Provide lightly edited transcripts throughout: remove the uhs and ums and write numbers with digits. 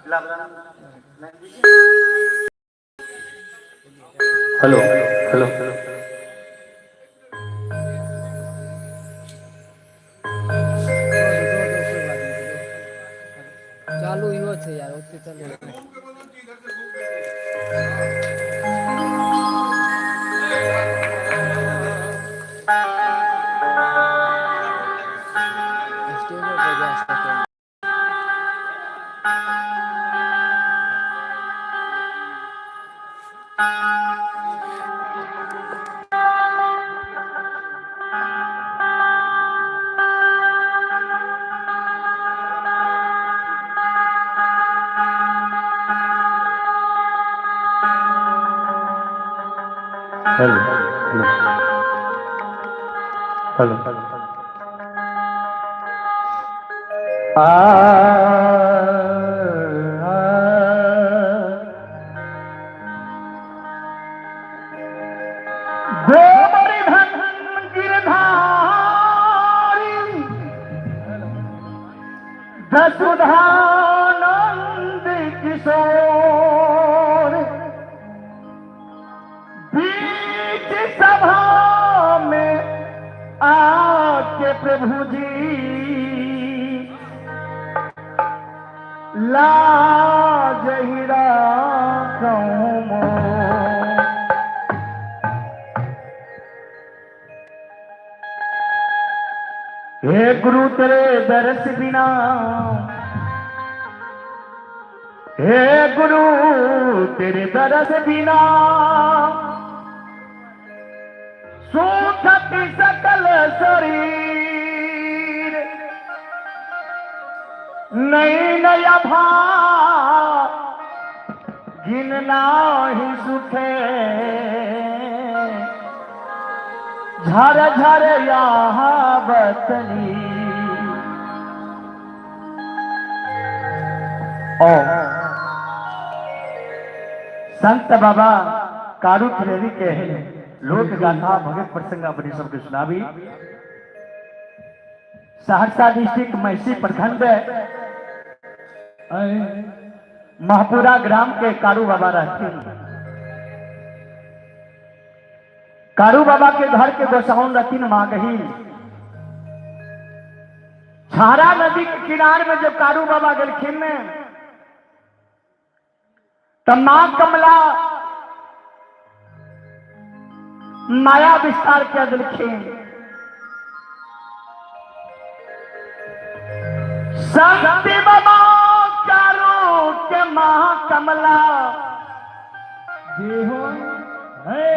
Hello hello. चालू इहो छै यार ओते चलू। स्टेजो पर जा सकैए। Hello hello hello. आ Govardhan Girdhari Vasudhanand किशोर बीच सभा में आके प्रभु जी लाज ही राखूं मोर। हे गुरु तेरे दरस बिना, हे गुरु तेरे दरस बिना सूखत सकल शरीर। नई नया भा गिन नाही सुखे, झर झर यहाँ बतनी। ओ संत बाबा कारू खिलेरी के लोक गाथा भगत प्रसंग अपने सबके सुनाबी। सहरसा डिस्ट्रिक्ट महिषी प्रखंड महपुरा ग्राम के कारू बाबा रहते हैं। कारू बाबा के घर के गोसाउन रहतीन मागही। छारा नदी के किनार में जब कारू बाबा गेलखिन तब मां कमला माया विस्तार कर दिलखिन। संत बाबा कारू के मां कमला जे हो है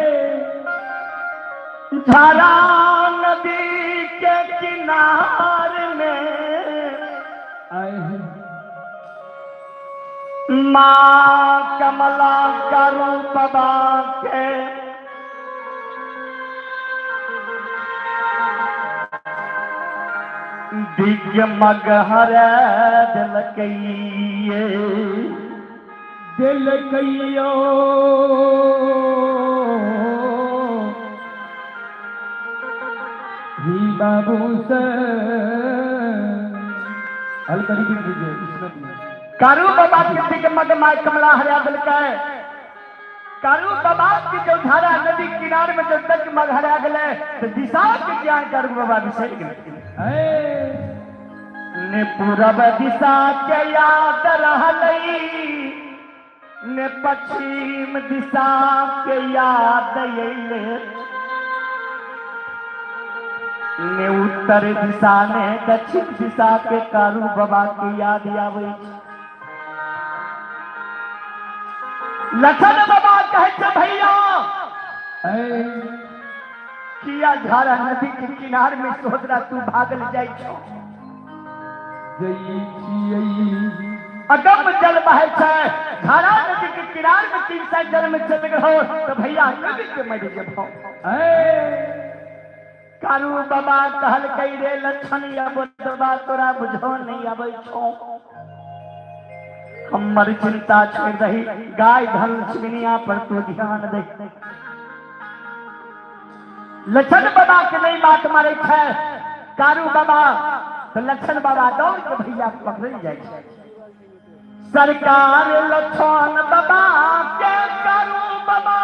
धारा नदी के किनार में आए हैं। माँ कमला करू बाबा के दिव्य मगहर दिलकैये दिलकैयो ही बाबू से हल्का रिपीट दीजिए इसमें भी। कारू बाबा के दिव्य मग माँ कमला हरा दिलकै। कारू बाबा के जो धारा नदी किनार में जब तक मग हरा गेलै तो दिशा के ज्ञान कारू बाबा बिसरि गेलै। ने पूरब दिशा के याद रहलै, ने पश्चिम दिशा के याद अयलै, ने उत्तर दिशा ने दक्षिण दिशा के कारू बाबा के याद आबै छै। लखन बाबा कहै छै भैया किया झारा नदी के किनार में सोदरा तू भागल जाइ छौ। अगम जल बहै छै झारा नदी के किनार में 300 जल में चल गेलौ तो भैया नदी के मरि जेबौ। कारू बाबा कहलकै रे लक्षण या बोलबा तोरा बुझो नहीं आबै छौ, हमर चिंता छोड़ दही, गाय धन लक्ष्मीनिया पर तू ध्यान दे। लक्षण बाबा के नहीं बात मारे छै कारू बाबा तो लक्षण बाबा दौड़ के भैया के पकड़ल जाइ छै। सरकार लछन बाबा के करू बाबा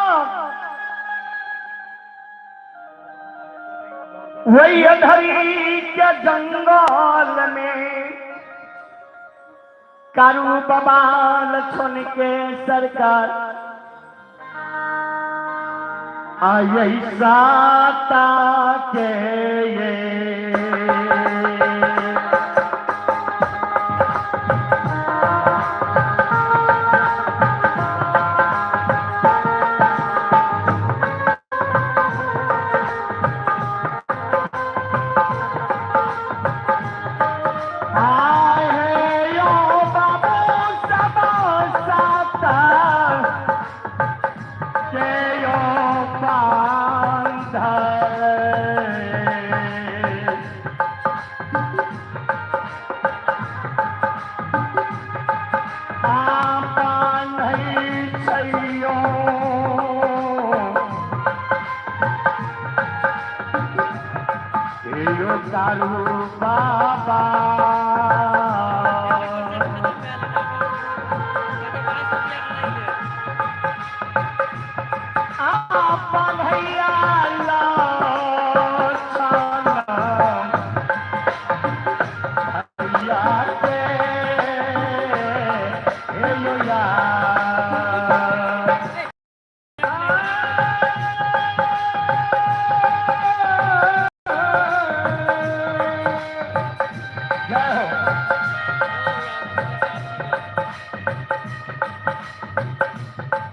वही अधरी के जंगल में कारू बाबा लछन के सरकार आई साता के ये आए हैं यो बाबू सब साता के यो बांधल। आ बान्है छैयो यो कारू बाबा। आपन भैया भैया के हे यो यार। जय हो।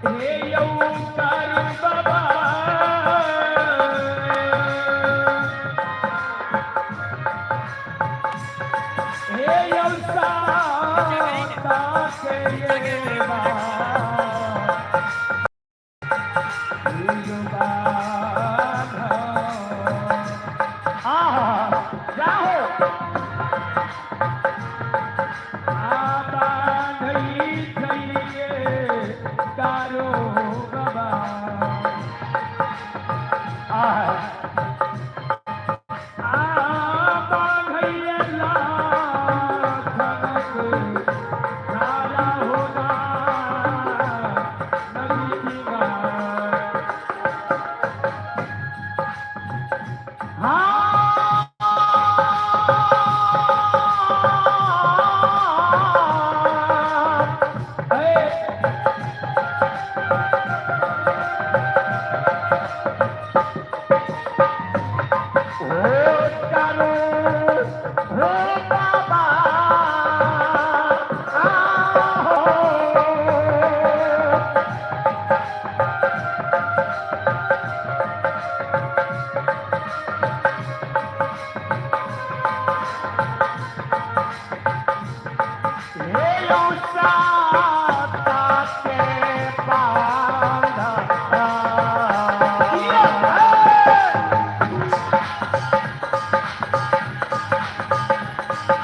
हे यौ कारू बाबा, हे यौ साता के ये बाधा। आहा, जय हो। कारो बाबा। आहा, हाँ। ओ कारू हो बाबा आहो। हे यो साता के बांधा।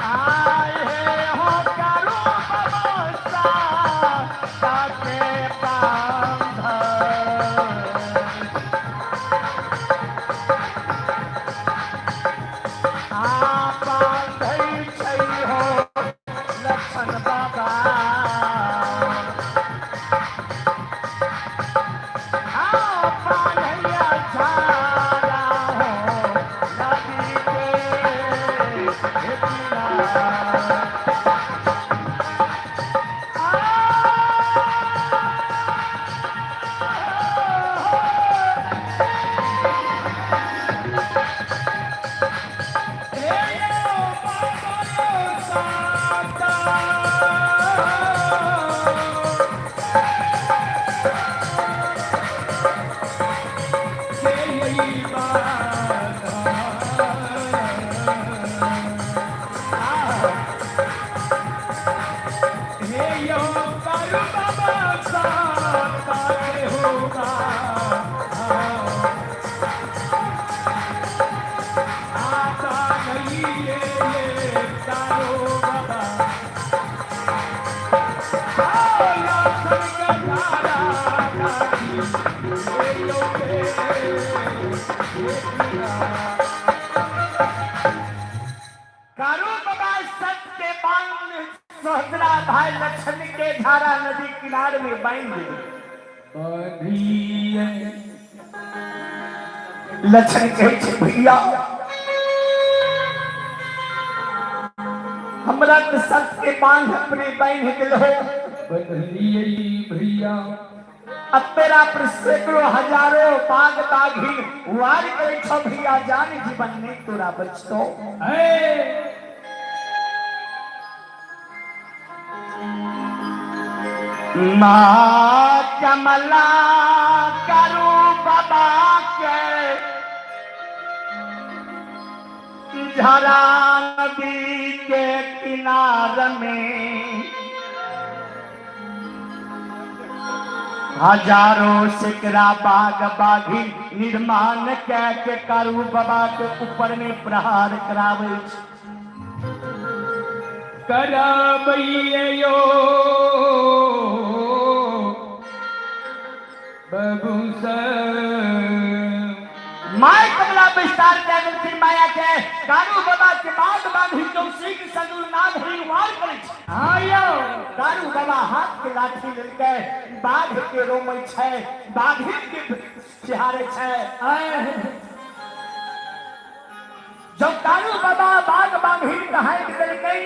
आए हो कारू बाबा साता के बांधा। आ बांधै छै हो लक्षण बाबा। आ बान्हैया झारा हो नदी के किनार। आ कारू बाबा सत के बांध सह चचरा भाई लक्ष्मण के झारा नदी किनार में बांध दिल। बांधिए। लक्ष्मण कहै छै, भैया, हमरा तऽ सत के बांध अपने बांध गेल हो। बंधलिए भैया। अब तेरा पर सैकड़ों हजारों बाघ बाघी वार करै छौ भैया, जान जीवन नहीं तोरा बचतो। ऐ माँ कमला करू बाबा के झरा नदी के किनार में हजारों सिकरा बाघ बाघी निर्माण कै के कारू बाबा के ऊपर में प्रहार करावे छै। कराबैयो बबू my कमला विस्तार कए देलखिन माया के, कारू बाबा के बाग बांधी चौसीक सदुल नाग हरि वार करै छै। आयो। कारू बाबा हाथ के लाठी लेलकै, बाघ के रोमै छै, बाघिन के चिहारे छै। जब कारू बाबा बाघ बाघिन के हाँकि देलकै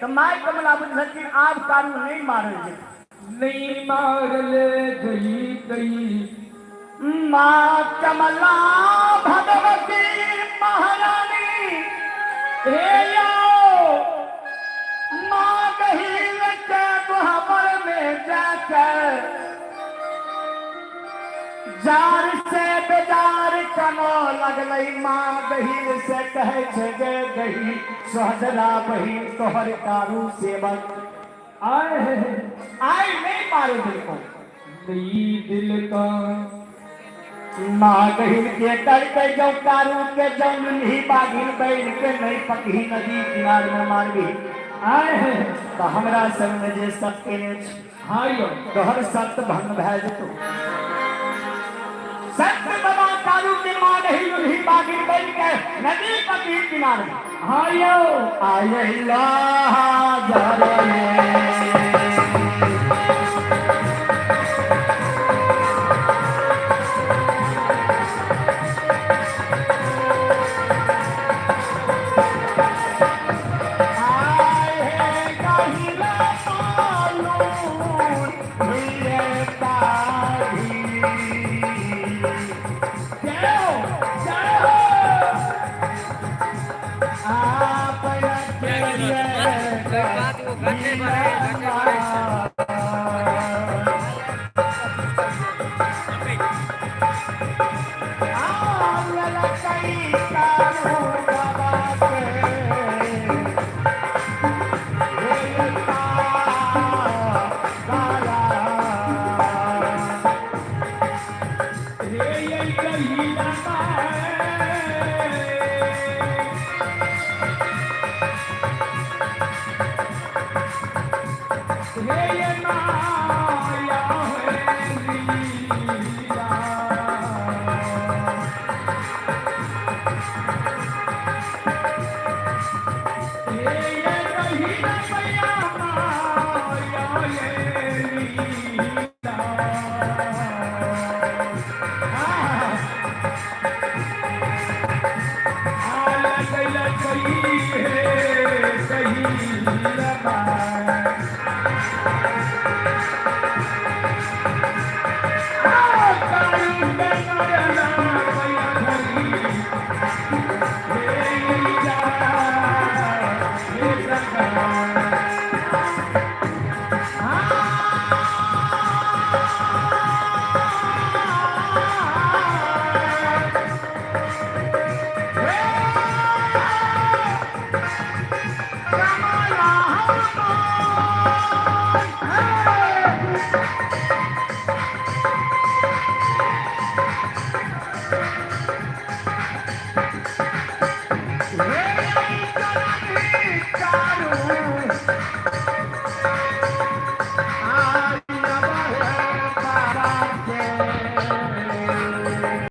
तऽ my Kamla बुझलखिन, आब कारू नहि मारल जेतै। नहीं मारल जई। माँ कमला भगवती महारानी हे यो माँ गहील के गुहबर में जाकर जार से बेजार कनो लगलै। माँ गहील से कहै छै, गे गहील सहजरा बहिन, तोहर कारू सेवक आए आइ नहीं मारे दिल को। नहीं दिल का। माँ गहिल के करके जौ कारू के जौ ही बाघिन बैल के नहीं पकही नदी किनार में मारबी आए तऽ हमरा संग जे सत केने छी हायो तोहर सत भंग भए जेतौ। सत्य बाबा कारू के माँ गहिल ही बाघिन बैल के नदी पकही किनार में हायो आय जरे। जय हो, जय हो। बात वो घाटे पर है, घाटे पर है। हे ये कहिला हे ये माया है लीला। हे ये कहिला माया ये लीला।